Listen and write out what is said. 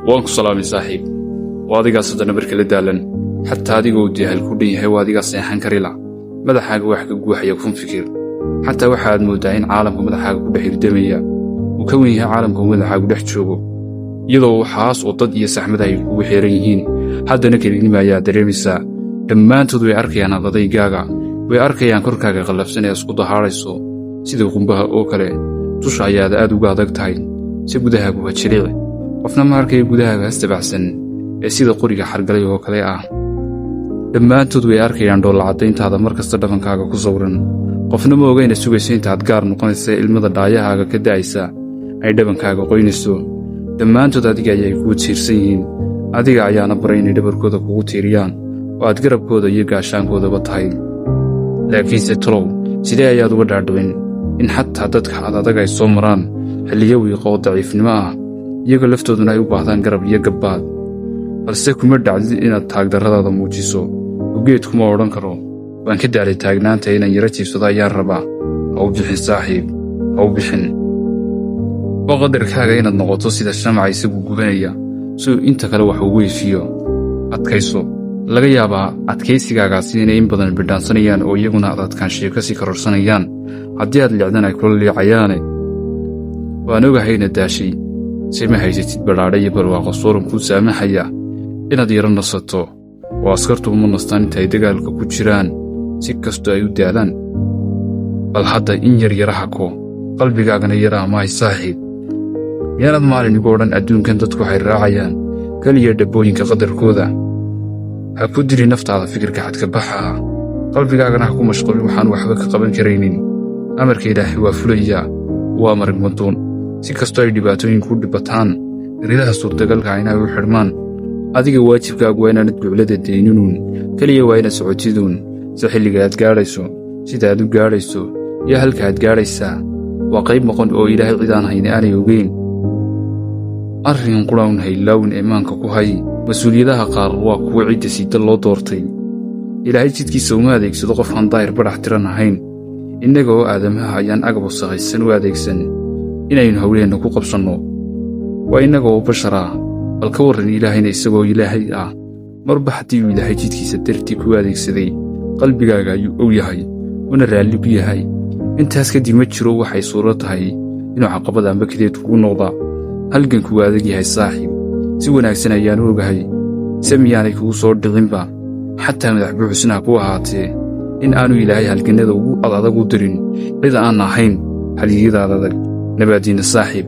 Waan ku salaamay, saaxiib. Waa adigaas haddana marka la daalan, xataa adigoo dahal ku dhan yahay, waa adigaa seexan karila. Madaxaaga wax ka guuxaya kun fikir. Xataa waxaad mooddaa in caalamka madaxaaga ku dhex hirdamaya uu ka wen yahay caalamka uu madaxaagu dhex joogo. Iyadoo waxaas oo dad iyo saxmada ay kugu xeeran yihiin, haddana kelinima ayaa dareemaysaa. Dhammaantood way arkayaan adadaygaaga, way arkayaan korkaaga qallafsan ee isku dahaadhayso sida qumbaha oo kale. Dusha ayaad aad uga adag tahay, si gudahaagu waa jiliic. Qofna ma arkayo gudahaaga hastabacsan ee sida qoriga xargalay oo kale ah. Dhammaantood way arkayaan dhoollacaddayntaada mar kasta dhabankaaga ku sawiran. Qofna ma ogayna sugayso intaad gaar noqonaysa, ilmada dhaayahaaga ka da'aysa ay dhabankaaga qoynayso. Dhammaantood adiga ayay kugu tiirsan yihiin, adiga ayaana baray inay dhabarkooda kugu tiiriyaan oo aad garabkooda iyo gaashaankoodaba tahay. Laakiinse tolow, sidee ayaad uga dhaadhicin in xataa dadka ad adag ay soo maraan xilliyo wiiqa oo daciifnimo ah, iyaga laftooduna ay u baahdaan garab iyo gabbaad? Balse kuma dhacdid inaad taagdarradaada muujiso, oo geed kuma odhan karo: "Waan ka daalay taagnaanta, inaan yaro jiibsado ayaan rabaa." Ha u bixin, saaxiib, ha u bixin. Waa qadarkaaga inaad noqoto sida shamaca isagu gubanaya si uu inta kale wax ugu ifiyo. Adkayso. Laga yaabaa adkaysigaagaasi inay in badan bidhaansanayaan oo iyaguna aad adkaanshiyo ka sii karorsanayaan. Haddii aad liicdan, ay kula liicayaane. Waan ogahay inaad daashay, se ma haysatid badhaadha iyo barwaaqo sooran kuu saamaxaya inaad yaro nasato, oo askartu uma nastaan inta ay dagaalka ku jiraan, si kastoo ay u daalaan. Bal hadda in yar yara hako, qalbigaagana yara amahay, saaxiib. Miyaanad maalin igu odhan adduunkan dadku waxay raacayaan keliya dhabbooyinka qadarkooda? Ha ku diri naftaada fikirka xadkabaxa ah, qalbigaagana ha ku mashquulin waxaan waxba ka qaban karaynin. Amarka Ilaahay waa fulayaa, waa maragmadoon. Si kastoo ay dhibaatooyinku u dhibataan, ridaha suurtagalka inay u xidhmaan, adiga waajibkaagu waa inaanad guclada dayninuun. Keliya waa inaad socotiduun. Si xilliga aad gaadhayso, sida aad u gaadhayso iyo halka aad gaadhaysaa waa qayb maqan oo Ilaahay cidaan hayni aanay ogeyn. Arrin qudhawn haylaawin ee maanka ku hay: mas-uuliyadaha qaar waa kuwa cidda sida loo doortay. Ilaahay jidkiisa uma adeegsado qof aan daahir badhax tiran ahayn. Innaga oo aadamaha ayaan agab wasakhaysan u adeegsan inaynu howlaheenna ku qabsanno. Waa innaga oo bashar ah. Bal ka warran Ilaahayna isagoo Ilaahay ah? Marba haddii uu Ilaahay jidkiisa dartii kuu adeegsaday, qalbigaaga ayuu og yahay una raalli ku yahay. Intaas kadib ma jiro waxay suuro tahay inuu caqabad amba kadeed kugu noqdaa. Halganku waa adag yahay, saaxiib, si wanaagsan ayaan u ogahay. Se miyaanay kugu soo dhicinba, xataa madax buuxisna ha ku ahaatee, in aanu Ilaahay halgannada ugu ad adag u dirin cid aan ahayn halyeyadaad adag? Nabaadiina, saaxiib.